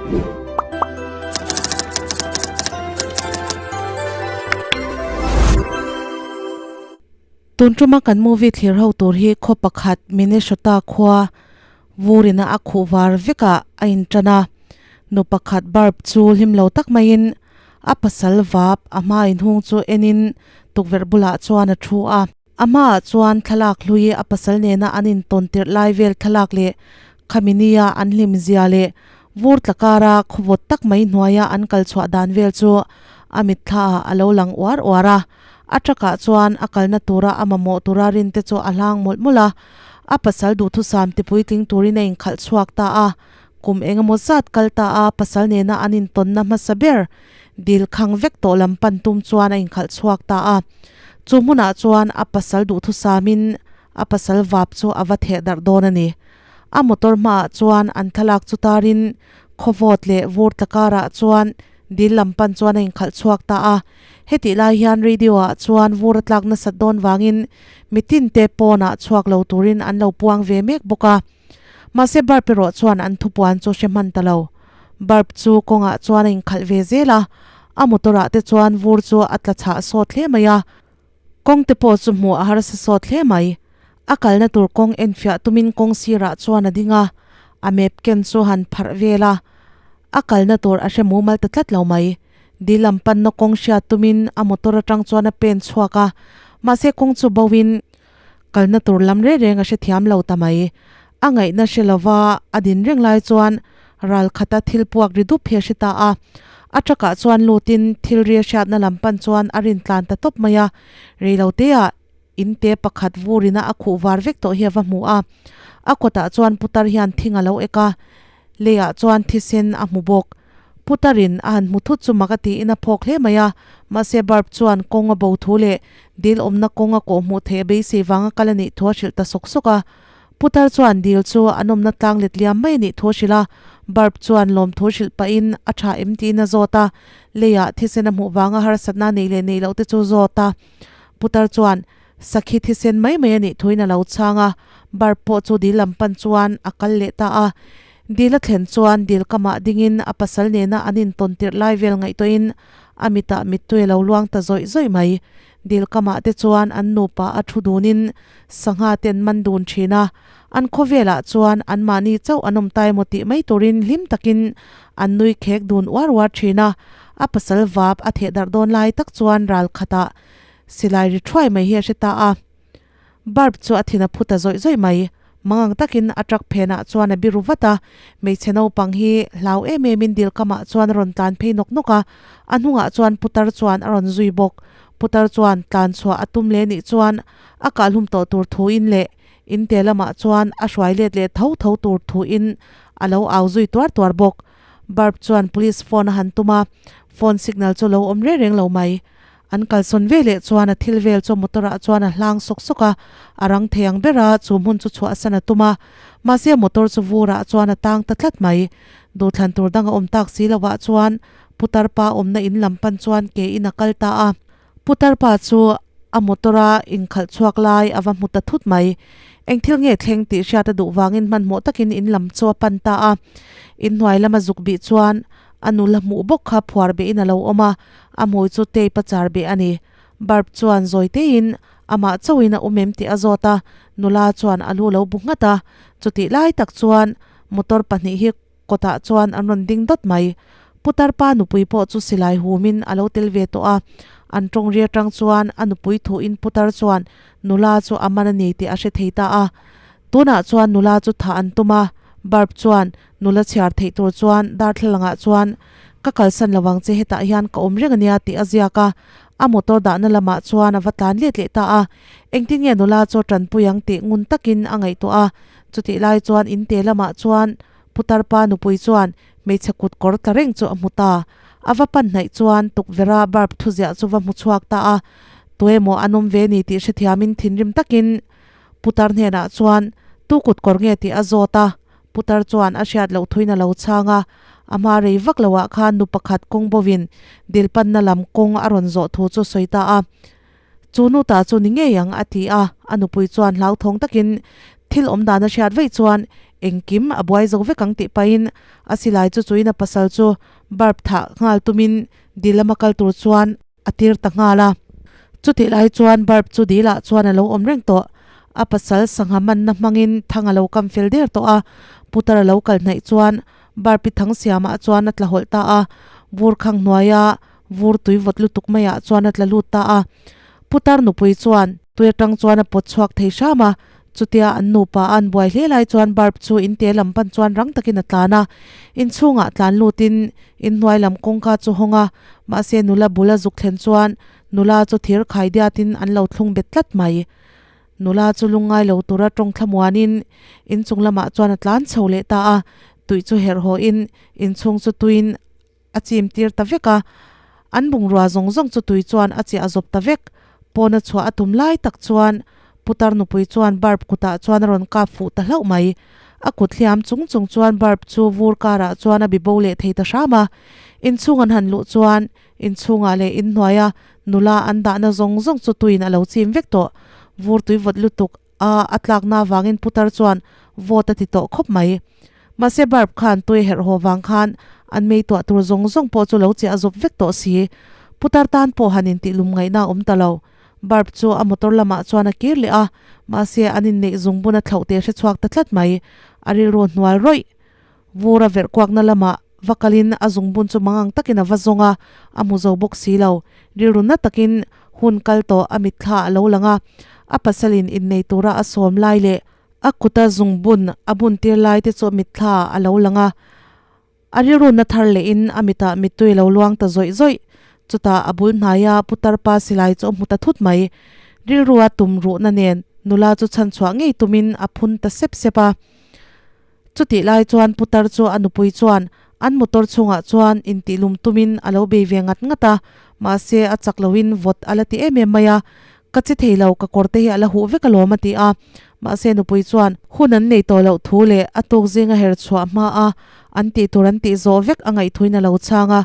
Tun tuma kan movie thlir ho tur hi khaw pakhat Minnesota khua vurina a khuh var vekah a intan a. Nu pakhat Barb chu hlim lo tak maiin a pasal vap a hma inhung chu enin tukverh bulah chuan a thu a. A hmaah chuan thlalak hlui a pasal nena an intawn tirh lai vel thlalak leh khami nia an hlim zia leh vur tla kara khawvawt tak mai hnuaia an kal chhuah dan vel chu a mitthlaah a lo lang uar uar a. A truck-ah chuan a kalna tura a mamawh tura rinte chu a hlang mawlh mawlh a, a pasal duhthusam tipuitling turin a inkhalh chhuak ta a. Kum engemaw zat kal ta a, pasal nena an intawnna hmasa ber dil khang vek tawh lam pan tum chuan a inkhalh chhuak ta a. Chu hmunah chuan a pasal duhthusamin a pasal vap chu a va theh darh dawn a ni. A motor hmaah chuan an thlalak chu tarin khawvawt leh vur tla karah chuan dil lam pan chuan a inkhalh chhuak ta a. Hetih lai hian radio ah chuan vur a tlak nasat dawn vangin mitin te pawnah chhuak lo turin an lo puang ve mek bawk a. Mahse Barb erawh chuan an thupuan chu hre hman ta lo. Barb chu kawngah chuan a inkhalh ve zel a, a motor ah te chuan vur chu a tla chhah sawt hle mai a. Kawng te pawh chu hmuh a harsa sawt hle mai. A kalna tur kawng enfiah tumin kawng sirah chuan a ding a, a map ken chu han pharh vel a, a kalna tur a hre mumal ta tlat lo mai. Dil lam panna kawng hriat tumin a motor atang chuan a pen chhuak a, mahse kawng chu bo in kalna tur lam reng reng a hrethiam lo ta mai. A ngaihna hre lova a din reng lai chuan ral khata thil puak ri dup hi a hre ta a. A truck-ah chuan lutin thil ri a hriatna lam pan chuan a rin tlan ta tawp mai a. Reiloteah in te pakhat vurina a khuh var vek tawh hi a va hmu a. A kawtah chuan putar hian thing a lo ek a, leiah chuan thisen a hmu bawk. Putarin a han hmu thut chu mak a tiin a phawk hle mai a, mahse Barb chuan kawng a bo thu leh dil awmna kawng a kawh hmuh theih a beisei vanga kal a nih thu a hrilh ta sawk sawk a. Putar chuan dil chu an awmna tlang let liam mai a nih thu a hrilh a, Barb chuan lawmthu hrilh pahin a tha em tiin a zawt a, leiah thisen a hmuh vanga harsatna neih leh neih loh te chu zawt a. Putar chuan sakhi thisen mai mai a nih thuin a lo chhang a, Barb pawh chu dil lam pan chuan a kal leh ta a. Dil a thlen chuan dil kamah dingin a pasal nena an intawn tirh lai vel ngaihtuahin a mitah mittui a lo luang ta zawih zawih mai. Dil kamah te chuan an nupa a thu dunin sangha te an man dun thin a, an khawvelah chuan anmahni chauh an awm ta emaw tih mai turin hlim takin an nui khek dun uar uar thin a. A pasal vap a theh darh dawn lai tak chuan ral khatah silai ri thuai mai hi a hre ta a. Barb chu a thin a phu ta zawih zawih mai. Mangang takin a truck phenah chuan a biru vat a, hmeichhe naupang hi hlau em emin dil kamah chuan a rawn tlan phei nawk nawk a, a hnungah chuan putar chuan a rawn zui bawk. Putar chuan tlan chhuah a tum leh nih chuan a kahhlum tawh tur thuin leh inte lamah chuan a hruai let leh tho tho tur thuin a lo au zui tuar tuar bawk. Barb chuan police phone a han tum a, phone signal chu lo awm reng reng lo mai. An kalsawn ve leh chuan a thil vel chu motor ah chuan a hlang sawk sawk a, a rang thei ang ber a, chu hmun chu chhuahsan a tum a. Mahse motor chu vur ah chuan a tang ta tlat mai. Duhthlan tur dang a awm tak si lo ah chuan Putar pa awmna in lam pan chuan ke in a kal ta a. Putar pa chu a motor a inkhalh chhuak lai a va hmu ta thut mai. Eng thil nge thleng tih hriat a duh vangin hmanhmawh takin in lam chu a pan ta a. Inhnuai lama zuk bih chuan a nula hmuh bawk kha phuar behin a lo awm a, a hmui chu tape a char beh a ni. Barb chuan zawi teiin amah chauhin a awm em tih a zawt a, nula chuan a lu lo bu nghat a. Chutih lai tak chuan motor pahnih hi kawtah chuan an rawn ding dawt mai. Putar pa nupui pawh chu silai humin a lo tel ve tawh a, an tawng ri atang chuan a nupui thuin putar chuan nula chu a man a ni tih a hre thei ta a. Tunah chuan nula chu thah an tum a, Barb chuan nula chhiar theih tur chuan darthlalangah chuan Ka kalsan lo ang che hetah hian ka awm reng ania tih a ziak a, a motor dahna lamah chuan a va tlan let leh ta a. Engtin nge nula chu a tanpui ang tih ngun takin a ngaihtuah a, chutih lai chuan inte lamah chuan Putar pa nupui chuan hmeichhe kut kawr tla reng chu a hmu ta. A va pan hnaih chuan tukverha Barb thuziah chu va hmu chhuak ta a, tuemaw an awm ve ni tih hrethiamin thinrim takin Putar hnenah chuan tu kut kawr nge tih a zawt a, Putar chuan a hriat loh thuin a lo chhang a, a hma rei vak loah khan nu pakhat kawng bovin dil panna lam kawng a rawn zawh thu chu sawi ta a. Chu nu ta chu ni ngei ang a ti a, a nupui chuan hlauthawng takin Thil awm dan a hriat vaih chuan engkim a buai zo vek ang tih pahin a silai chu chuin a pasal chu Barb thah nghal tumin dil lama kal tur chuan a tir ta nghal a. Chutih lai chuan Barb chu dilah chuan a lo awm reng tawh. A pasal sangha manna hmangin thang a lo kam fel der tawh a, putar a lo kal hnaih chuan Barb i thang siamah chuan a tla hawlh ta a, vur khang hnuaia vur tui vawt lutuk maiah chuan a tla lut ta a. Putar nupui chuan tui atang chuan a pawt chhuak thei hram a, chutia an nupa a an buai hle lai chuan Barb chu inte lam pan chuan rang takin a tlan a, inchhungah tlan lutin inhnuai lam kawngka chu hawng a, mahse nula bul a zuk thlen chuan nula chu thir khai diatin an lo thlung bet tlat mai. Nula chu lungngai lo tura tawng thlamuanin inchung lamah chuan a tlan chho leh ta a, tuih chu herh hawhin inchhung chu tuiin a chim tir ta vek a, an bungrua zawng zawng chu tui chuan a chiah zawp ta vek. Pawna chhuah a tum lai tak chuan Putar nupui chuan Barb kutah chuan a rawn kap fuh ta hlauh mai. A kut hliam chung chung chuan Barb chu vur karah chuan a bibo leh thei ta hram a. Inchhung an han luh chuan inchhungah leh inhnuaia nula an dahna zawng zawng chu tuiin a lo chim vek tawh. Vur tui vawt lutuk a a tlakna avangin putar chuan vote a ti tawh khawp mai. Mahse Barb khan tui herh haw vang khan an mei tuah tur zawng zawng pawh chu lo chiah zawp vek tawh si. Putar tan pawh han intihlum ngaihna a awm ta lo. Barb chu a motor lamah chuan a kir leh a, mahse an inneih zung bun a thlauh teh hre chhuak ta tlat mai. A rilru hnual rawih. Vur a verh kuakna lamah va kalin a zungbun chu mangang takin a va zawng a, a hmu zo bawk si lo. Rilru na takin hun kal tawh a mitthla a lo lang a, a pasalin innei tura a sawm lai leh a kuta zungbun a bun tir lai te chu a mitthla a lo lang a. A rilru na thar lehin a mitah mittui lo luang ta zawih zawih. Chutah a bul hnaia putar pa silai chu a hmu ta thut mai. Rilrua tum ruhna nen nula chu chhanchhuah ngei tumin a phun ta sep sep a. Chutih lai chuan putar chu a nupui chuan an motor chhungah chuan intihlum tumin a lo bei ve ngat ngat a, mahse a chak loin vawt a la ti em em mai a, Ka che thei lo, ka kawr te hi a la huh vek alawm a ti a. Mahse nupui chuan hun an nei tawh loh thu leh a tuk zinga her chhuah hma a an tih tur an tih zawh vek a ngaihthuin a lo chhang a,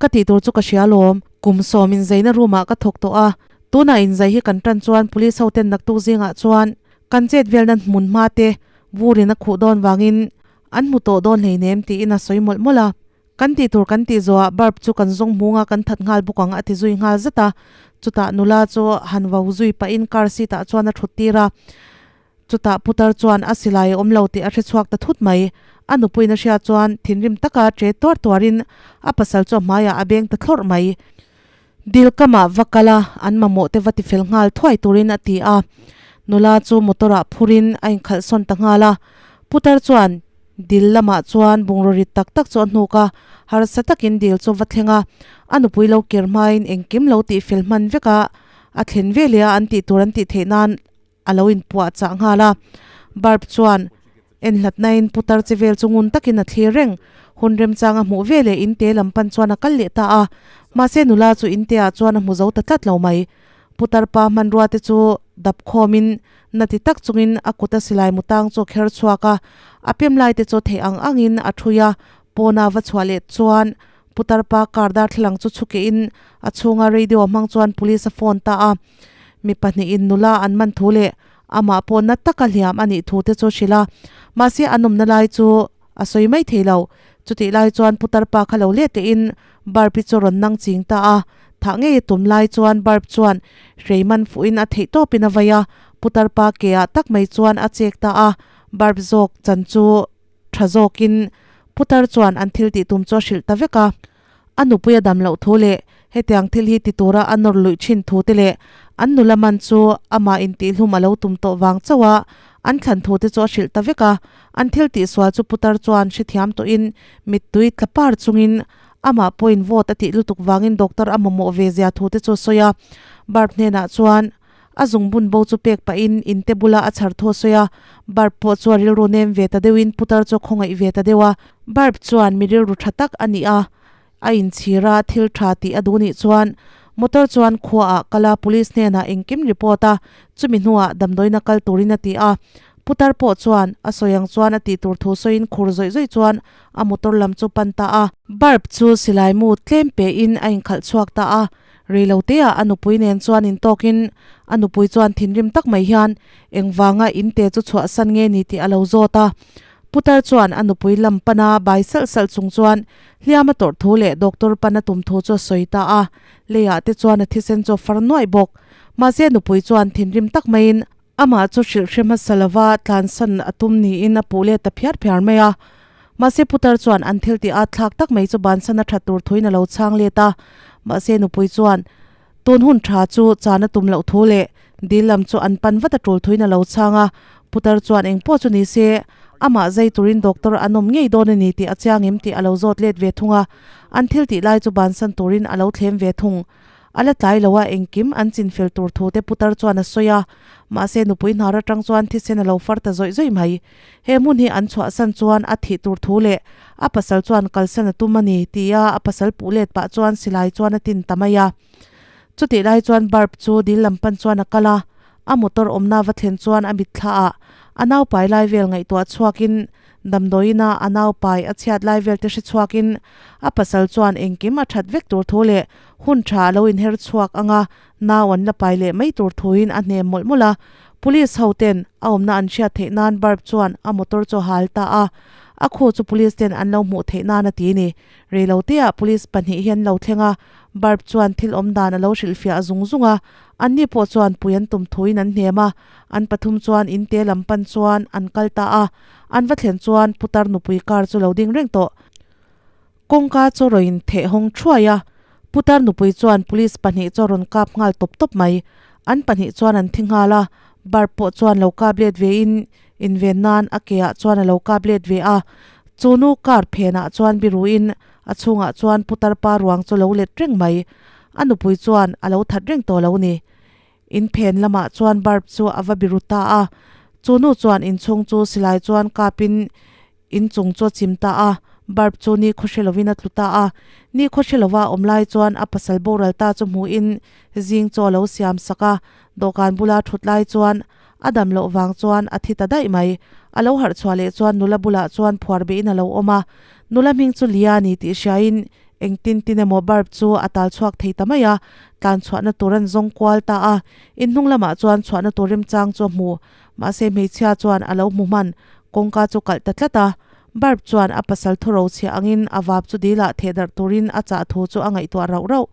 Ka tih tur chu ka hria alawm, kum sawm inzaina room ah ka thawk tawh a, tunah inzai hi kan tan chuan police ho ten naktuk zingah chuan kan chet velna hmun hma te Vurin a khuh dawn vangin an hmu tawh dawn hleinem tiin a sawi mawlh mawlh a. Kan tih tur kan tih zawhah Barb chu kan zawng hmung a, kan that nghal bawk ang a ti zui nghal zat a. Chutah nula chu han vau zui pahin car seat ah chuan a thut tir a. Chutah putar chuan a silai a awm lo tih a hre chhuak ta thut mai. A nupuiin a hriat chuan thinrim taka che tuar tuarin a pasal chu a hmaiah a beng ta thlawrh mai. Dil kamah va kal a, an mamawh te va ti fel nghal thuai turin a ti a. Nula chu motor ah phurin a inkhalh sawn ta nghal a. Putar chuan dil lamah chuan bungraw rit tak tak chu a hnuk a, harsa takin dil chu va thleng a. A nupui lo kir hmain engkim lo tih fel hman vek a, a thlen ve leh a an tih tur an tih theih nan a lo inpuah chah nghal a. Barb chuan en hlatnain putar che vel chu ngun takin a thlir reng. Hun remchang a hmuh ve leh inte lam pan chuan a kal leh ta a. Mahse nula chu inte ah chuan a hmu zo ta tlat lo mai. Putar pa hmanrua te chu dap khawmin na ti tak chungin a kuta silai mu tang chu a kher chhuak a. A pem lai te chu theih ang angin a thui a, pawna va chhuah leh chuan putar pa car darthlalang chu chhukehin a chhunga radio hmang chuan police a phone ta a. Mi pahnihin nula an man thu leh amah pawh na taka hliam a nih thu te chu hrilh a, mahse an awmna lai chu a sawi mai thei lo. Chutih lai chuan putar pa kha lo let tehin Barb-i chu rawn nang ching ta a, thah ngei a tum lai chuan Barb chuan hrei man fuhin a theih tawpin a vai a, putar pa ke ah tak mai chuan a chek ta a, Barb zawk chan chu tha zawkin putar chuan an thil tih tum chu a hrilh ta vek a. A nupui a dam loh thu leh hetiang thil hi ti tura a nawr luih thin thu te leh an nula man chu amah intihhlum a lo tum tawh vang chauh a, an thlan thu te chu a hrilh ta vek a. An thil tihsual chu putar chuan hrethiam tawhin mittui tla par chungin amah pawhin vote a tih lutuk vangin doctor a mamawh ve zia thu te chu a sawi a. Barb hnenah chuan a zungbun bo chu pek pahin inte bula a chhar thu a sawi a, Barb pawh chu a rilru nem ve ta deuhin putar chu a khawngaih ve ta deuh a. Barb chuan mi rilru tha tak a ni a, a inchhir a, thil tha tih a duh nih chuan motor chuan khuaah kal a, police hnenah engkim report a, chumi hnuah damdawiina kal turin a ti a. Putar pawh chuan a sawi ang chuan a tih tur thu sawiin khur zawih zawih chuan a motor lam chu pan ta a. Barb chu silai mu tlem pein a inkhalh chhuak ta a. Reiloteah a nupui nen chuan intawkin a nupui chuan thinrim tak mai hian engvanga inte chu chhuahsan nge ni tih a lo zawt a. Putar chuan a nupui lam pana bai salh salh chung chuan hliam a tawrh thu leh doctor pan a tum thu chu a sawi ta a. Leiah te chuan a thisen chu a far nuaih bawk. Mahse nupui chuan thinrim tak maiin amah chu hrilh hre hmasa lova tlansan a tum niin a puh let ta phiar phiar mai a. Mahse putar chuan an thil tih at thlak tak mai chu bansan a that tur thuin a lo chhang let a. Mahse nupui chuan tun hun tha chu chan a tum loh thu leh dil lam chu an pan vat a tul thuin a lo chhang a. Putar chuan eng pawh chu ni se amah zai turin doctor an awm ngei dawn a ni tih a chiang em tih a lo zawt let ve thung a. An thil tih lai chu bansan turin a lo thlem ve thung. A la tlai lo a, engkim an chin fel tur thu te putar chuan a sawi a, mahse nupui hnar atang chuan thisen a lo far ta zawih zawih mai. He hmun hi an chhuahsan chuan a thih tur thu leh a pasal chuan kalsan a tum a ni tia a pasal puh let pah chuan silai chuan a tin ta mai a. Chutih lai chuan Barb chu dil lam pan chuan a kal a, a motor awmna va thlen chuan a mitthla ah a naupai lai vel ngaihtuah chhuakin Damdawiina a naupai a chhiat lai vel te hre chhuakin a pasal chuan engkim a that vek tur thu leh hun tha a lo inher chhuak anga nau an la pai leh mai tur thuin a hnem mawlh mawlh a. Police ho ten a awmna an hriat theih nan Barb chuan a motor chu a hal ta a, a khu chu police ten an lo hmuh theih nan a ti ni. Reiloteah police pahnih hi an lo thleng a, Barb chuan thil awm dan a lo hrilhfiah zung zung a, anni pawh chuan pui an tum thuin an hnem a, an pathum chuan inte lam pan chuan an kal ta a. An va thlen chuan putar nupui car chu lo ding reng tawh. Kawngka chu rawn in theh hawng thuai a, putar nupui chuan police pahnih chu a rawn kap nghal tawp tawp mai. An pahnih chuan an thi nghal a, Barb pawh chuan lo kap let ve in inven nan a ke ah chuan a lo kap let ve a. Chu nu car phen ah chuan biru in a chhungah chuan putar pa ruang chu lo let reng mai. A nupui chuan a lo that reng tawh lo ni. In phen lamah chuan Barb chu a va biru ta a, chu nu chuan inchhung chu silai chuan kapin inchung chu a chim ta a, Barb chu ni khaw hre lovin a tlu ta a. Ni khaw hre lova awm lai chuan a pasal boral ta chu hmuhin zing chu a lo siam sak a, dawhkan bula thut lai chuan a dam loh vang chuan a thi ta daih mai. A lo harh chhuah leh chuan nula bulah chuan phuar behin a lo awm a, nula hming chu Lia ni tih hriain Engtin tin emaw Barb chu a tal chhuak thei ta mai a, tlan chhuahna tur an zawng kual ta a. In hnung lamah chuan chhuahna tur remchang chu a hmu. Mahse hmeichhia chuan a lo hmu hman, kawngka chu kalh ta tlat a. Barb chuan a pasal thu ro chhiah angin a vap chu dilah theh darh turin a chah thu chu a ngaihtuah rauh rauh.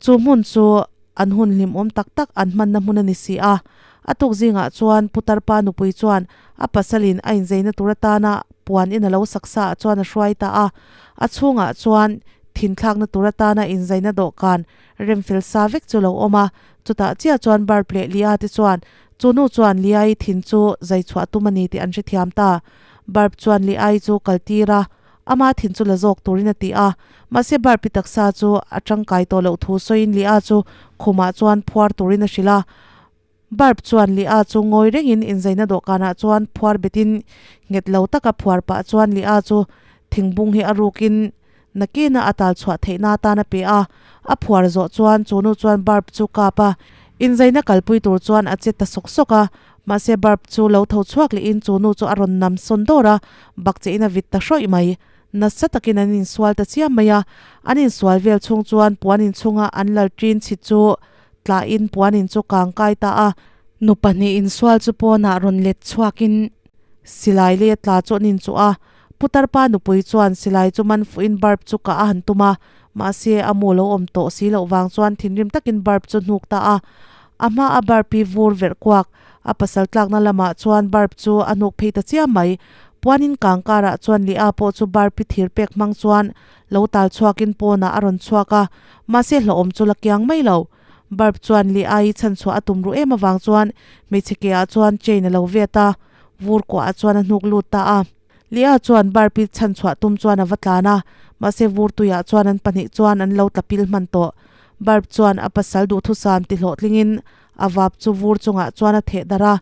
Chu hmun chu an hun hlimawm tak tak an hmanna hmun a ni si a. A tuk zingah chuan Putar pa nupui chuan a pasalin a inzeina tur atana puan in a lo sak sa ah chuan a hruai ta a. A chhungah chuan thinthlakna tur atana inzeina dawhkan remfel sa vek chu lo awm a. Chutah chiah chuan Barb leh Lia te chuan chu nu chuan Liai thin chu zai chhuah tum a ni tih an hrethiam ta. Barb chuan Liai chu kaltir a. Ama thin chu la zawk turin a ti a, mahse Barpi taksa chu a tangkai tawh loh thu sawiin Lia chu khumah chuan phuar turin a hrilh a. Barb chuan Lia chu ngawi rengin inzaina dawhkanah chuan phuar betin nghet lo taka phuar pah chuan Lia chu thingbung hi a rukin nakina a tal chhuah theihna atan a pe a. A phuar zawh chuan chu nu chuan Barb chu kap a, inzaina kalpui tur chuan a che ta sawk sawk a. Mahse Barb chu lo tho chhuak lehin chu nu chu a rawn nam sawn dawr a, bakcheh in a vit ta hrawih mai. Nasa takin an insual ta chiam mai a, an insual vel chhung chuan puan inchhunga an lal ṭin chhit chu tlahin puan in chu kang kai ta a. Nu pahnih insual chu pawnah rawn let chhuakin silai leh tla chu an inchuh a, Putar pa nupui chuan silai chu man fuhin Barb chu kah a han tum a, mahse a mu lo awm tawh si loh vang chuan thinrim takin Barb chu hnuk ta a. A hma a Barb hi vur verh kuak, a pasal tlakna lamah chuan Barb chu a hnuk phei ta chiam mai. Puanin kang karah chuan Lia pawh chu Barb hi thir pek hmang chuan lo tal chhuakin pawnah a rawn chhuak a, mahse hlauhawm chu la kiang mai lo. Barb chuan Lia-i chhanchhuah a tum ruh em avang chuan hmeichhe ke ah chuan chain a lo vet a, vur kuah ah chuan a hnuk lut ta a. Lia chuan Barb-i chhanchhuah tum chuan a va tlan a, mahse vur tuiah chuan an pahnih chuan an lo tla pil hman tawh. Barb chuan a pasal duhthusam ti hlawhtlingin a vap chu vur chungah chuan a theh darh a,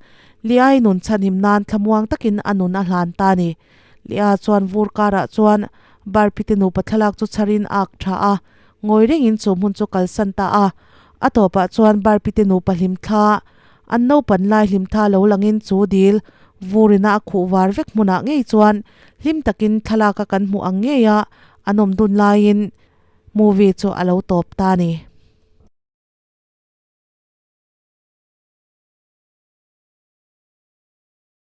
Lia-i nun chhanhim nan thlamuang takin a nun a hlan ta a ni. Lia chuan vur karah chuan Barb-i te nupa thlalak chu chharin a ak tha a, ngawi rengin chu hmun chu kalsan ta a. A tawpah chuan Barb-i te nupa hlim thla An naupan lai hlimtha lo langin chu dil vurina a khuh var vek hmunah ngei chuan hlim takin thlalaka kan hmuh ang ngeia an awm dun laiin movie chu a lo tawp ta a ni.